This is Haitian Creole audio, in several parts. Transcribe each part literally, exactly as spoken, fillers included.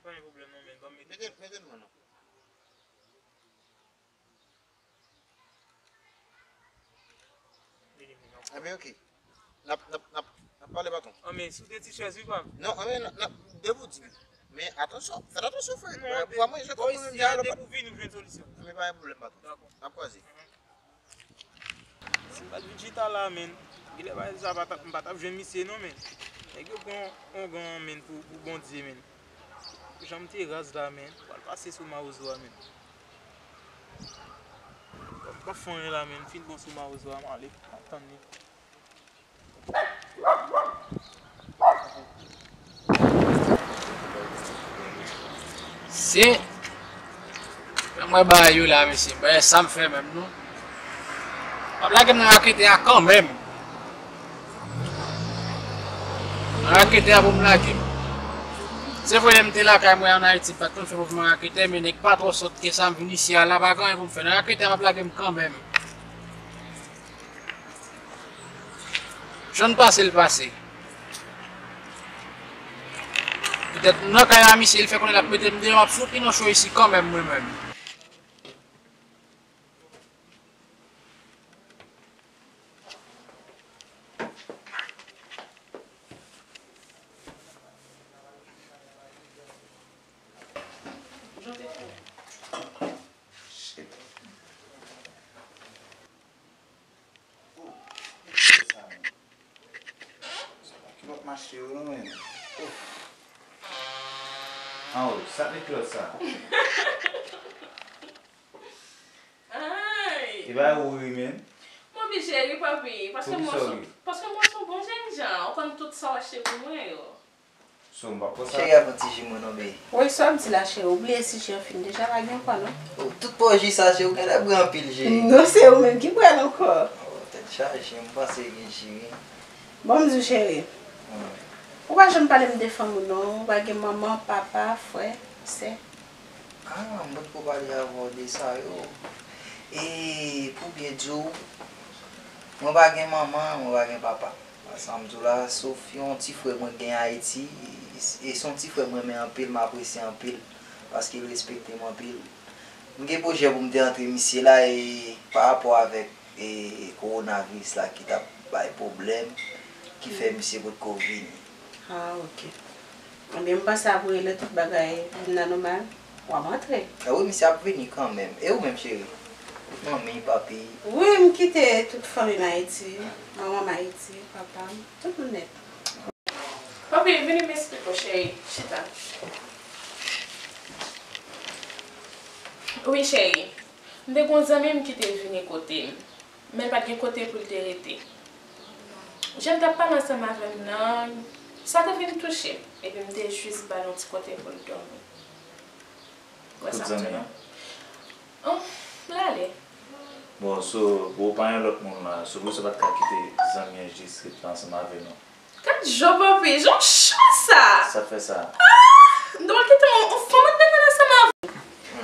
Pa gen pwoblèm non, men ban m mete. Mete l, mete l mwen non. Li vini non. Enben, ok. N ap, n ap, n ap, n ap pale, patwon. An, men, sou de ti chèz, wi, pa m. Non, an, men, n ap, n ap, depi w di m. Men atansyon, fèt atansyon, frè. Mwen, pou mwen, jan kòm mwen menm deja lòt. Depi w vini, ou jwenn solisyon. An, men, pa gen pwoblèm, patwon. Dakò. N ap kwaze. Si m pa t vin chita la, men, genlè bagay sa pa t ap, m pa t ap jwenn misye non, men. Nèg yo pran ongan, men, pou, pou Bondye, men. Jan m te raz la, men, pral pase sou mawozo a, men. M p ap fè anyen la, men, m fin bon sou mawozo a, m ale, m ap tann li. Se, mwen ba yo la, mesye, mwen sa m fè menm, non. W ap lage m nan raketè a kanmenm. Nan raketè a pou m lage m. Se vre, lè m te lakay mwen an Ayiti, m pa t konn fè mouvman raketè, men nèg pa twò sòt ke sa, m vin isi a la, pa gen anyen pou m fè. Nan raketè a, m ap lage m kanmenm. Jan l pase, l pase. Petèt m nan kay a misye, l fè konnen l ap mete m deyò, m ap fout li nan cho isi kanmenm, mwen menm. Shit. Oh, e ki sa, men? Sa pa kilòt m achte yo, non, men. Oh. An, oh, sa k met kilòt sa? Ay! E ba ou ri, men. M oblije ri, papi, paske mwen se, paske mwen se yon bon jènjan, ou konn tout sa w achte pou mwen yo. So, m pa pran sa. Cheri, ap yon ti ji mwen non, bebe. Wi, sa w ap di la, cheri? Ou bliye si ji an fin deja, pa gen ankò, non? Oh, tout pa w ji sa, cheri, ou genlè bwè anpil ji. Non, se ou menm ki bwè l ankò. Oh, tèt chaje, m panse gen ji, wi. Bon, m di w, cheri. Wi. Ou pa janm pale m de fanmi w, non. Ou pa gen manman, papa, frè, sè. Ah, m potko pale avè w de sa yo. E pou byen di w, mwen pa gen manman, mwen pa gen papa. Sa m di w la, sof yon ti frè mwen gen Ayiti, e se yon ti frè m renmen anpil, m apresye anpil, paske l respekte m anpil. M gen pwojè pou m te antre misye la, e pa rapò avèk, e, kowonaviris la ki t ap bay pwoblèm, ki fè misye potko vini. Ah, ok. Ebyen, m panse apre lè tout bagay vin nan nòmal, w ap antre. Ah wi, misye ap vini kanmenm. E ou menm, cheri? Manmi, papi? Wi, m kite tout fanmi m Ayiti. Manman m Ayiti, papa m, tout moun nèt. Papi, vini m esplike w, cheri. Chita. Wi, cheri. M te gen yon zanmi m ki te vini kote m. Men l pa t gen kote pou l te rete. Jan l t ap pale ansanm avè m nan, sa te vin touche m, epi m te jis ba l yon ti kote pou l dòmi. Ou wè sa m di w la? Oh, l ale. Bon, so, bon, ou pa yon lòt moun la, so, pou sa pa t ka kite zanmi an jis ret la ansanm avè nou? Gad jan w papi, jan w cho sa! Sa fè sa? Ah! M ta pral kite yon, yon fanm antre nan ansanm avè w.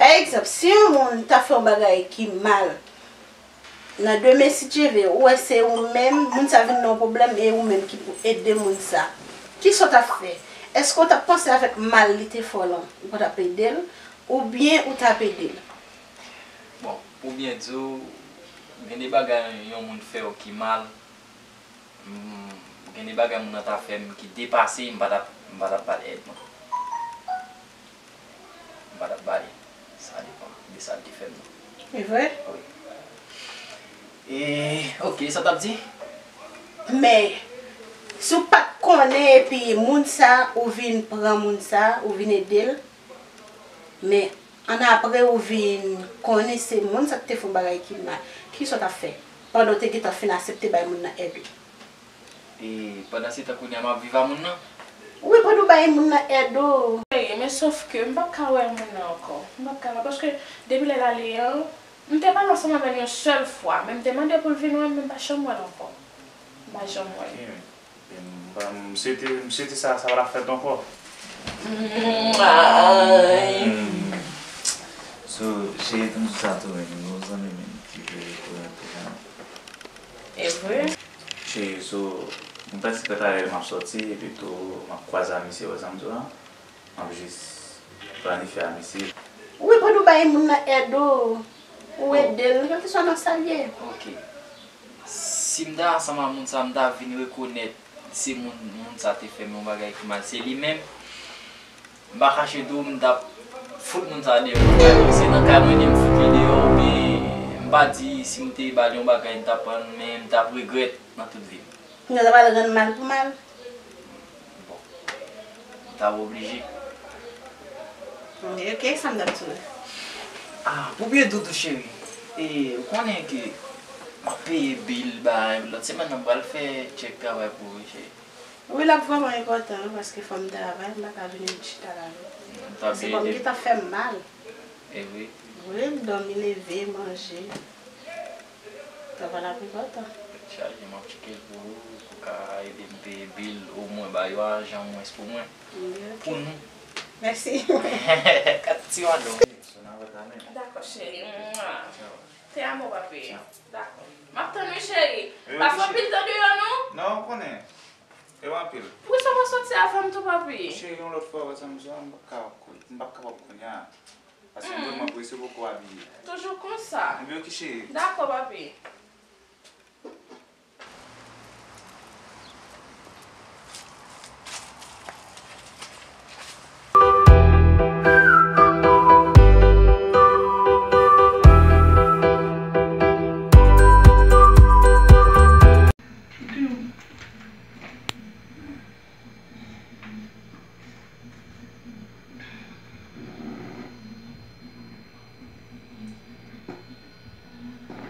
Pa egzanp, si yon moun ta fè yon bagay ki mal, nan demen si Dye vle, ou wè se ou menm, moun sa vin nan yon pwoblèm e ou menm ki pou ede moun sa. Kisa w t ap fè? Èske w t ap panse avèk mal li te fè w lan, ou pa t ap ede l, oubyen ou t ap ede l? Bon, pou byen di w, gen de bagay yon moun fè w ki mal, M, gen de bagay moun nan ta fè m ki depase, m pa t ap, m pa t ap ba l èd mwen. M pa t ap ba li. Sa depann de sa l te fè m nan. E vre? Wi. E, ok, sa w t ap di? Men, si w pa t konnen epi moun sa, ou vin pran moun sa, ou vin ede l, men, annapre ou vin konnen se moun sa k te fè yon bagay ki mal. Kisa w t ap fè? Pandan w te gentan fin aksepte bay moun nan èd ou. E pandan se tan kounye a m ap viv a moun nan? Wi, pandan w bay moun nan èd ou. Wi, men sòf ke m p ap ka wè moun nan ankò. M p ap ka wè, paske depi lè l ale an, m te pale ansanm avè l yon sèl fwa, men m te mande pou l vin wè m, men m pa janm wè l ankò. M pa janm wè l. Ok. M pa, m swete, m swete sa, sa pa t ap fèt ankò. Mm, ay. Mm. So, cheri, tann sou sa tou, men, yon zanmi menm ki vle orante la. E vre? Cheri, so, m prèske prè talè m ap sòti, epi tou, m ap kwaze a misye, wè sa m di w la? M ap jis Planifye a, mesye. Wi, pou nou bay moun nan èd ou, ou ede l, kèlkeswa nan sa l ye. Ok. Si m ta ansanm ak moun sa, m ta vin rekonèt se moun, moun sa te fè m yon bagay ki mal, se li menm. M pa kache tou, m t ap fout moun sa deyò nan kay mwen. Se nan kay mwen ke m fout li deyò, oubyen m pa di si m te ba l yon bagay, m t ap pran l, men m t ap regrèt nan tout vi m. Kounye a, l ap al rann mal pou mal. Bon, m t ap oblije. Ok, sa m t ap di w. Ah, pou byen di w tou, cheri. E, ou konnen ke m ap peye bil, bay, lòt semèn nan m pral fè tchèk travay pou ou, cheri. Wi, l ap vrèman enpòtan, wi, paske fò m travay, m pa ka vin chita la, non. Paske kòm li t ap fè m mal. E wi. Wi, m dòmi, leve, manje. Travay la pi enpòtan. Tèt chaje, m ap tcheke l pou ou, pou ka ede m peye bil, omwen ba yo ajan mwens pou mwen. Wi, ok. Pou nou. Mèsi. Kat ti wadon. Dakò, cheri. Mwa. Te amo, papi. Dakò. M ap tann ou, cheri. Pa fè anpil tan deyò, non. Non, ou konnen. E w anpil. Poukisa w pa soti avè m tou, papi? Cheri, yon lòt fwa, wè sa m di a, m p ap kapab kounye a. Paske m vrèman prese, poko abiye. Toujou konsa. Ebyen, ok, cheri. Dakò, papi.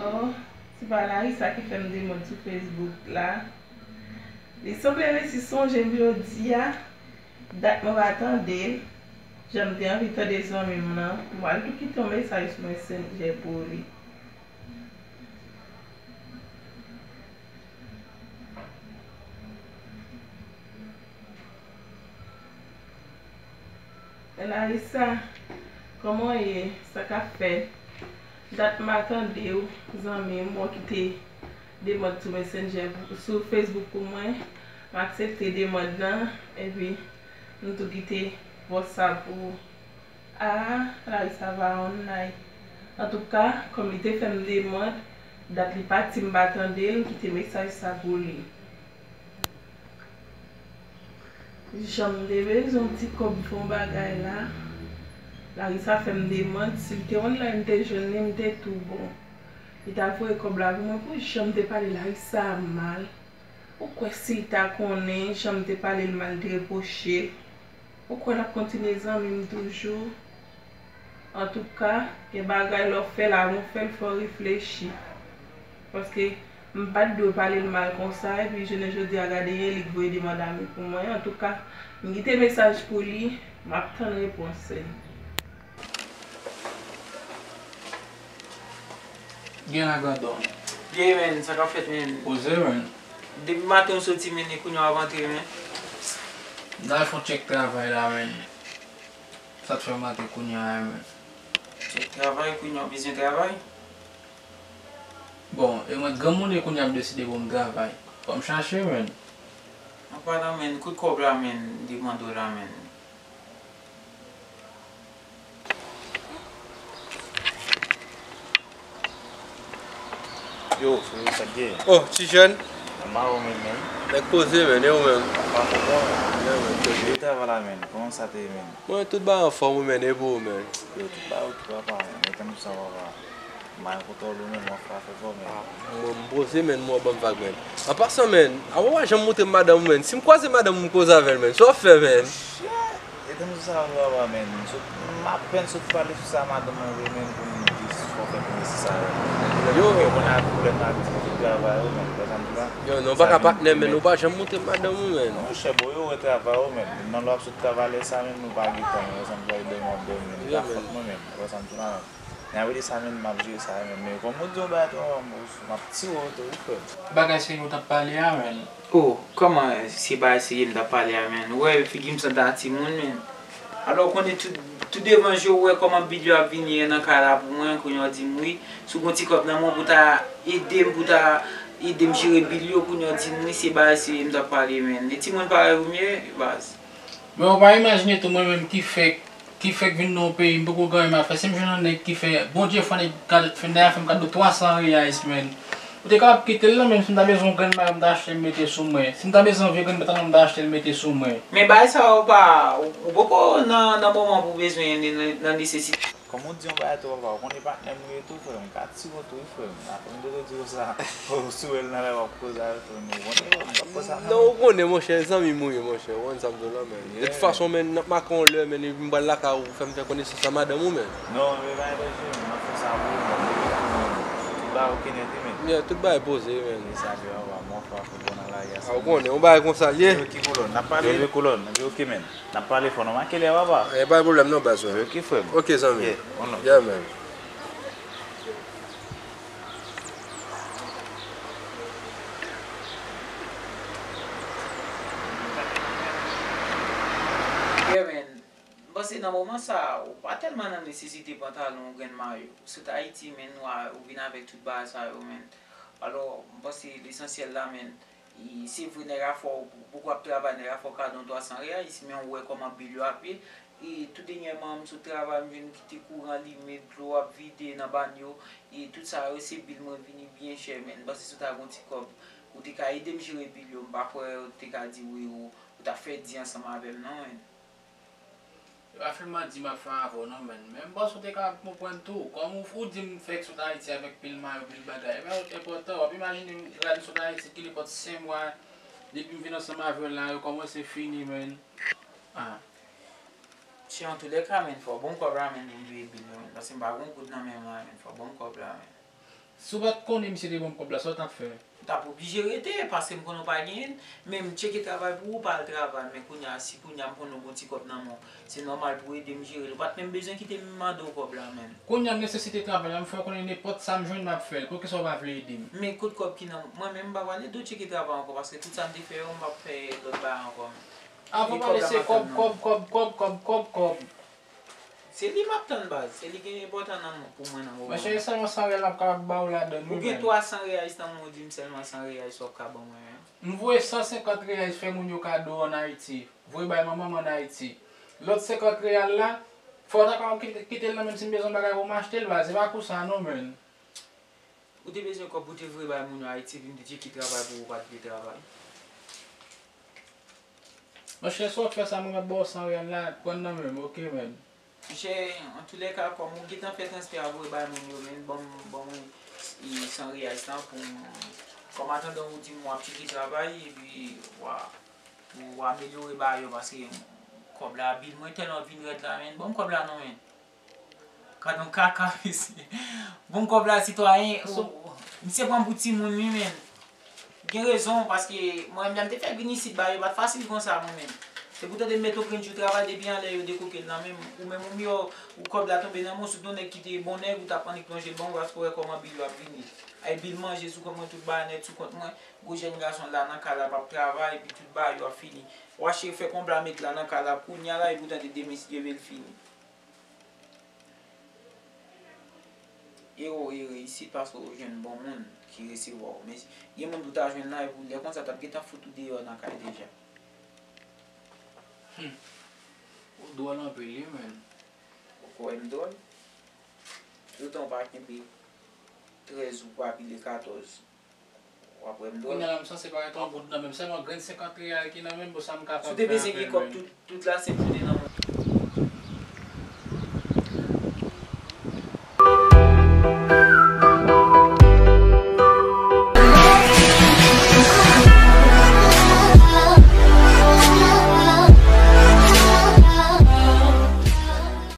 Oh, se pa Larissa ki fè m demòd sou Facebook la. Li sanble resi sonje m jodi a. Dat mwen pa tande l. Jan m te anvi tande zanmi m nan. Mwen al tou kite yon mesaj sou Messenger pou li. Larissa, kòman w ye? Sa k ap fèt? Dat m pa tande w, zanmi m, ou kite demòd sou Messenger, sou Facebook pou mwen. M aksepte demòd lan, epi m tou kite WhatsApp ou. Ah, Larissa va online. Antouka, kòm li te fè m demòd, dat li pati m pa tande l, m kite mesaj sa pou li. Jan m te bezwen yon ti kòb pou yon bagay la, Larissa fè m demòd, si l te online m te jwenn li, m te tou bon. Li ta voye kòb la pou mwen, pou jan m te pale Larissa mal. Ou kwè si l ta konnen jan m te pale l mal, te repwoche, ou kwè l ap kontinye zanmi m toujou? Antouka, gen bagay lè w fè l avan w fè l, fò w reflechi. Paske m pa t dwe pale l mal konsa, epi jounen jodi a, gade yon li k voye demande ami pou mwen. Antouka, m kite mesaj pou li, m ap tann repons li. Gen la grandon. Byen, menn, sa k ap fèt, menn? Poze, menn. Depi maten w soti, menn, e kounye a w ap antre, menn? M t al fè yon tchèk travay la, menn. Sa t fè m antre kounye a, menn. Tchèk travay, kounye a w bezwen travay? Bon, e mwen granmoun e kounye a m deside pou m travay. Fò m chache, menn. An palan, menn, kote kòb la, menn, m te mande w la, menn? Yo, frè, sa k gen? Oh, ti jèn. Anba ou menm, menn? Nèg poze, menn, e ou menm? Anba ou bon? Yeah, menn, poze. Yo, travay la, menn. Kòman sa te ye, menn? Mwen, tout bagay anfòm, wi, menn, e pou ou, menn? Yo, tout bagay oke, papa, menn. Mete m sou sa, papa. M pa gen kontwòl ou menm, w ap frape fò, menn. Ah, mwen, m poze, menn, mwen ban m vag, menn. An pasan, menn, a ou pa janm montre m madanm ou, menn. Si m kwaze madanm ou, m koze avè l, menn. Sa w ap fè, menn? Shit! Ede m sou sa, papa, menn. M sot, m apèn sot pale sou sa, madanm mwen vre, menn, pou m di fò fè pou mesye sa, menn. Yo, menn. Konnen ak pwoblèm nan ak difikilte travay yo, menn. Ou wè sa m di la? Yo, non, ou pa ka patnè, menn. Ou pa janm montre m madanm ou, menn. Monchè, bro, yo wè travay ou, menn. Nan lè w ap sot travay lè sa, menn, ou pa gen tan, menn. Wè sa m di la, e dòmi w ap dòmi, menn. E pa fòt mwen, menn. Wè sa m di la, menn. Nan verite sa menm, m ap jere sa menm. Men kòm ou di yon bagay twò, m, m ap tire w tou, wi, frè m. Bagay se nou t ap pale a, menn. Oh, kòman se bagay serye m t ap pale a, menn? Ou wè figi m sanble a timoun, menn. Alò, ou konnen tout, tout devan je w, ou wè kòman bil yo ap vini nan kay la pou mwen, kounye a w di m wi, si w gen yon ti kòb nan men w pou w ta ede m, pou w ta ede m jere bil yo, kounye a w di m wi, se bagay serye m t ap pale, menn. E timoun parèy ou m ye, baz. Men ou pa imajine tou mwen menm ki fèk ki fèk vin nan yon peyi, m poko gen anyen m ap fè. Si m jwenn yon nèg ki fè, Bondye fè nèg kad-, fè nèg a fè m kado twa san reais, man. Ou te kapab kite l non, menm si m ta bezwen yon grenn mayo, m ta achte l mete sou mwen. Si m ta bezwen yon vye grenn pantalon, m ta achte l mete sou mwen. Men bagay sa yo pa, ou, ou poko nan, nan moman pou w bezwen nan, nan nesesite. Kòm ou di yon bagay tou, papa, ou konnen patnè m ou ye tou, frè m, m ka tire w tou, wi, frè m. Apre m te di w sa, ou sou wè l nan lari w ap koze avèk frè m, ou konnen, ou p ap fè sa non. Non, ou konnen, monchè, zanmi m ou ye, monchè, ou konn sa m di w la, men. De tout fason, men, n ap make yon lè, men, epi m pral lakay ou pou fè m fè konesans ak madanm ou, men. Non, men pa gen danje, men, m ap fè sa pou ou, men, tout bagay oke nèt, wi, men. Yeah, tout bagay poze, men. E sa, papa, m ap fè w bon nan lari a. Ah, ou konnen, yon bagay konsa l ye. Ki kolòn, n ap pale. Yo, yo kolòn, yo oke, men. N ap pale fò non, men a kilè, papa? Eh, pa gen pwoblèm non, baz, wi. Ok, frè m. Ok, zanmi. Yeah, on love. Yeah, man. Yeah, man. M panse nan moman sa, ou pa tèlman nan nesesite pantalon, grenn mayo. Ou sot Ayiti, man, ou a, ou vin avèk tout bagay sa yo, man. Alò, m panse lesansyèl la, man, E se vre nèg a fè w, poko ap travay, nèg a fè w kado yon twa san reais, men ou wè kòman bil yo ap ye. E tou dènyèman, m sot travay, m jwenn kite kouran limen, dlo ap vide nan bann yo. E tout sa yo, se bil mwen vini byen chè, men m panse si w ta gen yon ti kòb, ou te ka ede m jere bil yo, m pa kwè ou te ka di wi, ou, ou t ap fè di ansanm avè m, non, men. E pa sèlman di m ap fè avè w non, man. Men m panse w te ka konprann tou. Kòm ou, ou di m fèk sot Ayiti avèk pil mayo, pil bagay. Ebyen, enpòtan, w ap imajine m rale sot Ayiti, gen nenpòt senk mwa, depi m vin ansanm avè w la, yo kòmanse fini, man. Ah. Si antoulèka, man, fò w ban m kòb la, man, pou m peye bil yo, man. Paske m pa gen yon goud nan men m la, man. Fò w ban m kòb la, man. Si w pa t konnen misye te ban m kòb la, sa w t ap fè? M t ap oblije rete, paske m konnen w pa genyen l, men m tcheke travay pou ou, pa al travay. Men kounye a, si kounye a m konnen w gen yon ti kòb nan men w, se nòmal pou w ede m jere l. Ou pa t menm bezwen kite m mande w kòb la, menm. Kounye a m nesesite travay la, m fè w konnen nenpòt sa m jwenn, m ap fè l. Poukisa w pa vle ede m? Men kot kòb ki nan mwen menm, m pa pral ede w tcheke travay ankò, paske tout sa m te fè yo, m p ap fè lòt bagay ankò, menm. Avan pale se kòb, kòb, kòb, kòb, kòb, kòb, kòb. Se li m ap tann, baz. Se li ki enpòtan nan mwen, pou mwen nan moman. Monchè, e sèlman san real m ap kapab ba w ladann, wi, men. Ou gen twa san reais nan men w, di m sèlman san reais w ap ka ban mwen, men. M voye san senkant reais fè moun yo kado ann Ayiti. Voye bay manman m ann Ayiti. Lòt senkant real la, fò w ta kapab kite, kite l nan men m si m bezwen bagay pou m achte l, baz. Se pa kou sa non, men. Ou te bezwen kòb pou te voye bay moun yo Ayiti, epi m te tcheke travay pou ou, ou pa t vle travay. Monchè, si w ap fè sa, mwen m ap ba w san real la, pran nan men m, oke, man. Monchè, antoulèka, kòm ou gentan fè transfè a voye bay moun yo, men, ban m, ban mwen, e, san reais la pou m, kòm atandan ou di m w ap tcheke travay, epi w a, w a amelyore bagay yo, paske kòb la, bil mwen tèlman vin rèd la, men, ban m kòb la non, men. Gad yon kaka, mesye. Bon, kòb la, sitwayen, misye pran m pou timoun, wi, men. Gen rezon, paske mwen menm, lè m te fèk vin isit, bagay yo pa t fasil konsa, mwen menm. Se pou tande m met yon grenn jou travay, depi anlè yo dekoke l nan men m. Ou menm, ou miyò, ou kòb la tonbe nan men w, si w t yon nèg ki te bon nèg, ou t ap annik plonje l ban mwen, paske w wè kòman bil yo ap vini. Ay, bil manje sou kont mwen, tout bagay nèt sou kont mwen. Gwo jèn gason la nan kay la, p ap travay, epi tout bagay yo ap fini. W a cheri fè kòb la met la nan kay la, kounye a la, epi w tande demen, si Dye vle, l fini. Ere w ere isit paske w jwenn bon moun ki resevwa w. Men gen moun pou w ta jwenn la, epi lè konsa, t ap gentan fout ou deyò nan kay deja. Hmm. Ou dwòl anpil, wi, menn. Ou kwè m dwòl? Toutan w pa kenbe trèz ou pa pile katòz. W ap wè m dwòl. Kounye a la, m sanse parèt yon goud nan men m. Sèlman grenn senkant reyal ki nan men m, bon, sa m kapab fè avè l menm? Si w te bezwen gen kòb tout, tout la senk jounen nan mond.